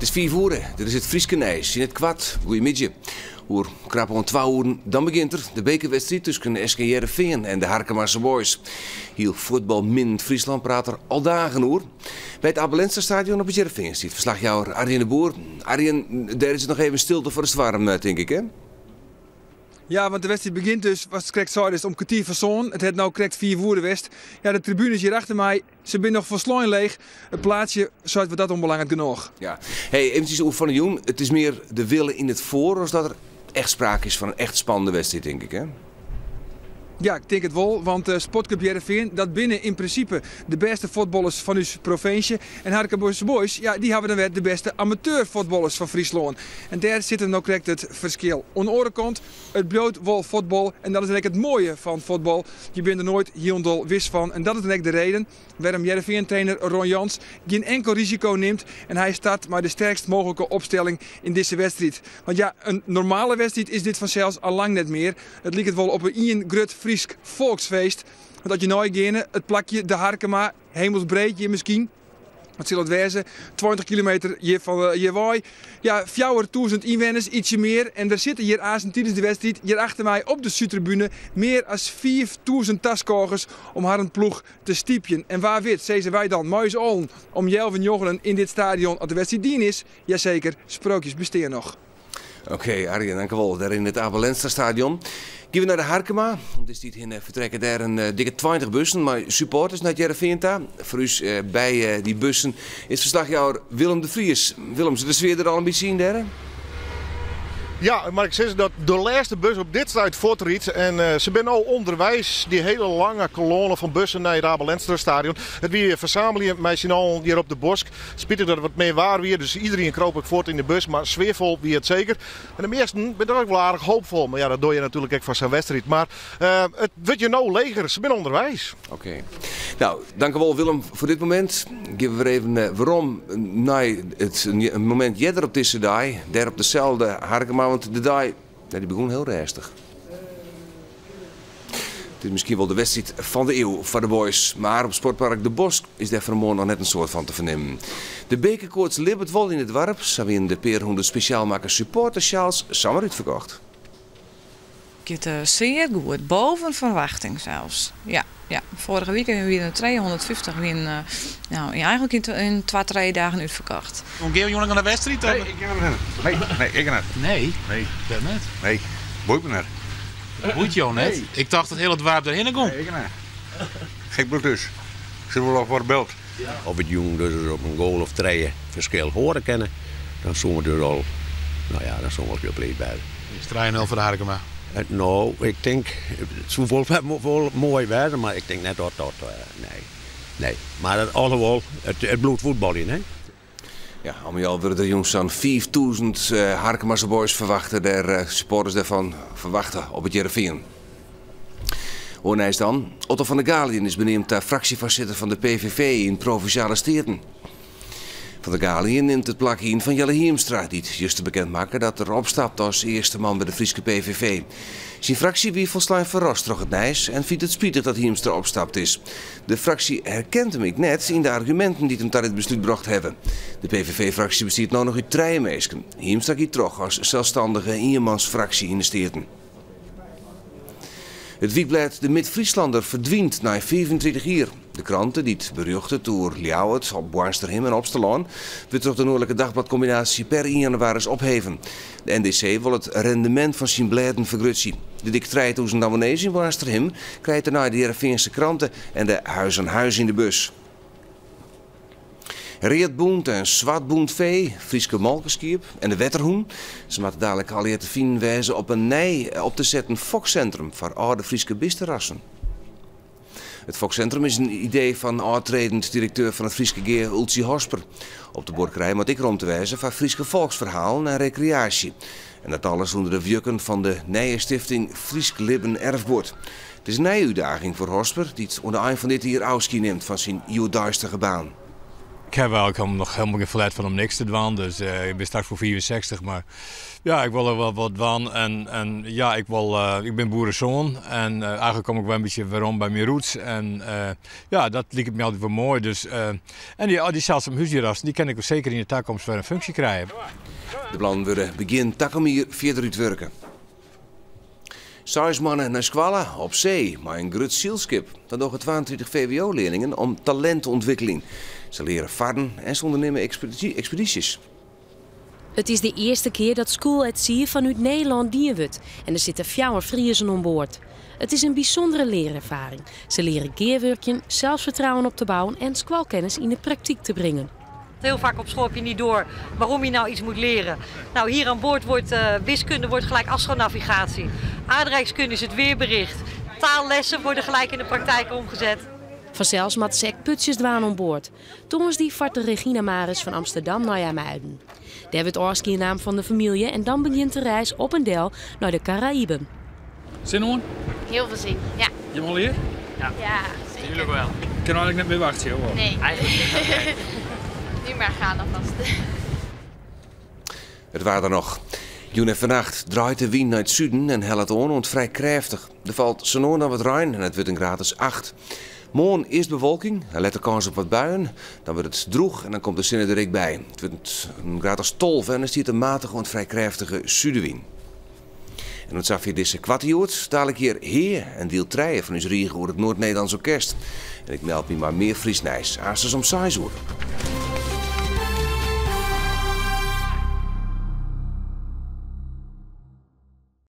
It is fiif oere, dit is it Fryske nijs yn it koart. Goeiemiddei. Oer krap oan twa oeren, dan begjint er, de bekerwedstriid tusken SK Hearrenfean en de Harkemase Boys. Hiel fuotbalminnend Fryslân praat der al dagen oer. By it Abe Lenstra Stadion op It Hearrenfean stiet ferslachjouwer Arjen de Boer. Arjen, dêr is it noch even stilte foar de stoarm, tink ik, hè? Ja, want de wedstriid begjint dus, watst krekt seidest, om kertier foar sân. It hat no krekt fiif oere west. Ja, de tribunes hjir achter my, se binne noch folslein leech. It plaatsje seit wat dat oanbelanget genôch. Ja. Hey, eventsjes oer fan 'e jûn. It is mear de wille yn it foar as dat der echt sprake is fan in echt spannende wedstriid, tink ik, hè? Ja, ik tink it wol, want Sportklup Hearrenfean, dat binne yn prinsipe de bêste fuotballers fan ús provinsje. En Harkemase Boys, ja, dy hawwe dan wer de bêste amateurfuotballers fan Fryslân. En dêr sit him no krekt it ferskil. Oan de oare kant, it bliuwt wol fuotbal en dat is dan ek it moaie fan fuotbal. Je binne der noait hielendal wis fan en dat is dan ek de reden wêrom Hearrenfean-trainer Ron Jans gjin enkel risiko nimt en hy start mei de sterkst mooglike opstelling yn dizze wedstriid. Want ja, in normale wedstriid is dit fansels al lang net mear. It liket wol op in ien grut Frysk folksfeest. Want as je neigeane, it plakje De Harkema, hemelsbreed hjir miskien, wat sil it wêze, 20 kilometer hjir fan eh, hjir wei. Ja, 4000 ynwenners, ietsje mear. En der sitte hjir aansten tidens de wedstriid, hjir achter my op de súdtribune, mear as 5000 taskôgers om harren ploech te stypjen. En wa wit, sizze wy dan mei ús allen om healwei njoggenen yn dit stadion as de wedstriid dien is. Jaseker, sprookjes bestean noch. Oké, Arjen, dankewol. Dêr yn it Abe Lenstra Stadion. Gean we nei de Harkema. Om dizze tiid hinne fertrekke dêr in dikke 20 bussen mei supporters nei it Hearrenfean ta. Foar ús by dy bussen is ferslachjouwer Willem de Vries. Willem, sit de sfear der al in bytsje yn dêr? Ja, mar ik sis dat de lêste bus op dit stuit fuortrydt. En eh, se binne al ûnderweis, dy hiele lange kolonne fan bussen nei it Abe Lenstra Stadion. It wie fersammeljen mei syn allen hjir op de bosk. Spitich dat it wat min waar wie, dus iderien kroop ek fuort yn de bus, mar sfearfol wie it seker. En de measten binne der ek wol aardich hoopfol, mar ja, dat doar je natuerlik ek foar sa'n wedstriid. Mar it wurdt hjir no leger, se binne ûnderweis. Oké. Nou, dankewol Willem foar dit momint. Gean we wer even werom nei it momint earder op dizze dei, dêr op deselde Harkema, want de dei, dy begûn hiel rêstich. It is miskien wol de wedstriid fan de iuw foar de Boys, mar op Sportpark De Bosk is dêr fan 'e moarn noch net in soad fan te fernimmen. De bekerkoarts libbet wol yn it doarp, sa wienen de pear hûndert spesjaal makke supportersjaals samar útferkocht. Giet sear goed, boven verwachting zelfs. Ja, ja. Foarige wike wiene der 350 wiene nou, eigenlik yn twa, trije dagen útferkocht. Gean jo jûn ek nei de wedstriid? Nee, ik gean net. Nee, nee, ik net. Nee? Nee. Wêr net? Nee, boeit my net. Boeit jo net? Nee. Ik tocht dat hiel it doarp derhinne gong. Nee, ik net. Ik bliuw thús. Ik sit wol foar it byld. Of it jûn dus ris op in goal of trije ferskil hâlde kinne, dan soene we dus al, no ja, dan soene we al hiel bliid wêze. Is trije-nul foar de Harkema? No, ik tink, it soe wol, wol moai wêze, mar ik tink net dat dat, nee, nee. Mar alhoewol, it bliuwt fuotbaljen, hè. Ja, al mei al wurde der jûn sa'n 5000 Harkemase Boys ferwachte, dêr supporters dêrfan ferwachte op It Hearrenfean. Oar nijs dan, Otto van der Galiën is beneamd ta fraksjefoarsitter fan de PVV yn Provinsjale Steaten. Van der Galiën nimt it plak yn fan Jelle Hiemstra, dy't juster bekend makke dat er opstapt as earste man by de Fryske PVV. Syn fraksje wie folslein ferrast troch it nijs en fynt it spitich dat Hiemstra opstapt is. De fraksje herkent him ek net yn de arguminten dy't him ta dit beslút brocht hawwe. De PVV-fraksje bestiet no noch út trije minsken. Hiemstra giet troch as selsstandige ienmansfraksje yn de Steaten. It wykblêd De Mid-Frieslander ferdwynt nei 35 jier. De krante, dy't berjochtet oer Ljouwert, Boarnsterhim en Opsterlân, wurdt troch de Noordelijke Dagbladcombinatie per ien jannewaris opheven. De NDC wol it rendemint fan syn blêden fergrutsje. De dik 3000 abonnees yn Boarnsterhim krije tenei de Hearrenfeanse krante en de Huis aan Huis yn de bus. Readbûnt en swartbûnt fee, Fryske molkeskiep en de wetterhûn. Se moatte dalik allegear te finen wêze op in nij op te setten foksintrum foar âlde Fryske bisterassen. It foksintrum is in idee fan ôftredend direkteur fan it Fryske Gea Ultsje Hosper. Op de buorkerij moat ek romte wêze foar Fryske folksferhalen en rekreaasje. En dat alles ûnder de wjukken fan de nije stifting Frysk Libben Erfguod. It is in nije útdaging foar Hosper, dy't oan de ein fan dit jier ôfskie nimt fan syn hjoeddeistige baan. Ik ha eigentlik noch hielendal gjin ferlet fan om niks te dwaan, dus ik bin straks foar 65, mar ja, ik wol wol wat dwaan en, en ja, ik, wol, ik bin boeresoan en eigentlik kom ik wer in bytsje werom by myn roots en ja, dat liket my altyd wol moai. Dus, en dy, dy seldsum húsdierrassen, dy kin ik seker yn de takomst wer in funksje krije. De plannen wurde begjin takom jier fierder útwurke. Seis moanne nei skoalle op see mei in grut sylskip. Dat dogge 32 VWO-learlingen om talintûntwikkeling. Se leare farren en se ûndernimme ekspedysjes. It is de earste kear dat School at Sea fanút Nederlân dien wurdt en der sitte fjouwer Friezen oan board. It is in bysûndere learerfaring. Se leare gearwurkjen, selsfertrouwen op te bouwen en skoalkennis yn de praktyk te bringen. Heel vaak op school heb je niet door waarom je nou iets moet leren. Nou, hier aan boord wordt wiskunde wordt gelijk astronavigatie. Aardrijkskunde is het weerbericht. Taallessen worden gelijk in de praktijk omgezet. Fansels moatte se ek putsjes dwaan oan board. Tongersdei fart de Regina Maris fan Amsterdam nei IJmuiden. Dêr wurdt ôfskie naam fan de famylje en dan begjint de reis op en del nei de Karaïben. Sin oan? Hiel folle sin, ja. Je al lear? Ja, ja zeker. wel. Ik kin eigentlik net mear wachtsje, hoor. Nee. Eigentlik net. Nu maar gaan alvast. It waar dan noch. Jûn en fannacht draait de wyn nei it suden en hellet oan oant frij krêftich. Der falt sa no en dan wat rein en it wurdt in graad as 8. Moarn earst bewolking en letter kâns op wat buien. Dan wurdt it drûch en dan komt de sinne der ek by. It wurdt in graad as 12 en der stiet in matige oant frij krêftige sudewyn. En oant safier dizze koarte Hjoed, dalik hjir Hea! en diel trije fan ús rige oer it Noord-Nederlands Orkest. En ik meld my mei mear Frysk nijs, aanstens om seis oere.